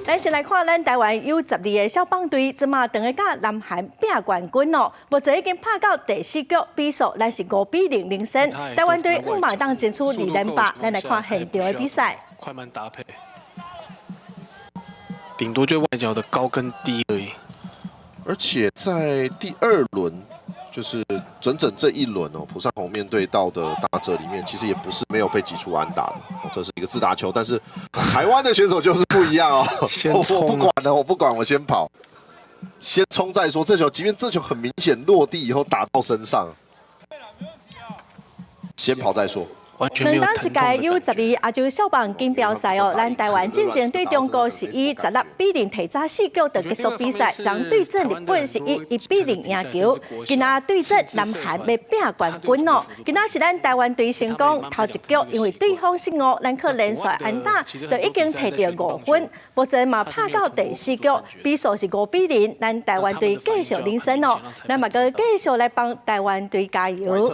咱先來看咱台灣 U12的少棒隊，這馬轉去佮南韓拚冠軍哦。目前已經拍到第四局，比數咱是5比0領先。台灣隊向望當爭取二連霸，咱來看現場的比賽。快慢搭配，頂多就外角的高跟低而已。而且在第二輪，就是整整這一輪哦，蒲尚宏面對到的打者裡面，其實也不是沒有被擊出安打的。這是一個自打球，但是台灣的選手就是不一樣哦。我不管了，我不管，我先跑，先衝再說。這球，即便這球很明顯落地以後打到身上，先跑再說。兩當一屆 U12亞洲少棒錦標賽哦，咱台灣進前對中國是以16比0提早四局就結束比賽，昨對陣日本是以1比0贏球。今仔對陣南韓欲拚冠軍哦。今仔是咱台灣隊成功頭一局，因為對方失誤，咱靠連續安打就已經摕著5分。目前嘛拍到第四局，比數是5比0，咱台灣隊繼續領先哦。咱嘛閣繼續來幫台灣隊加油。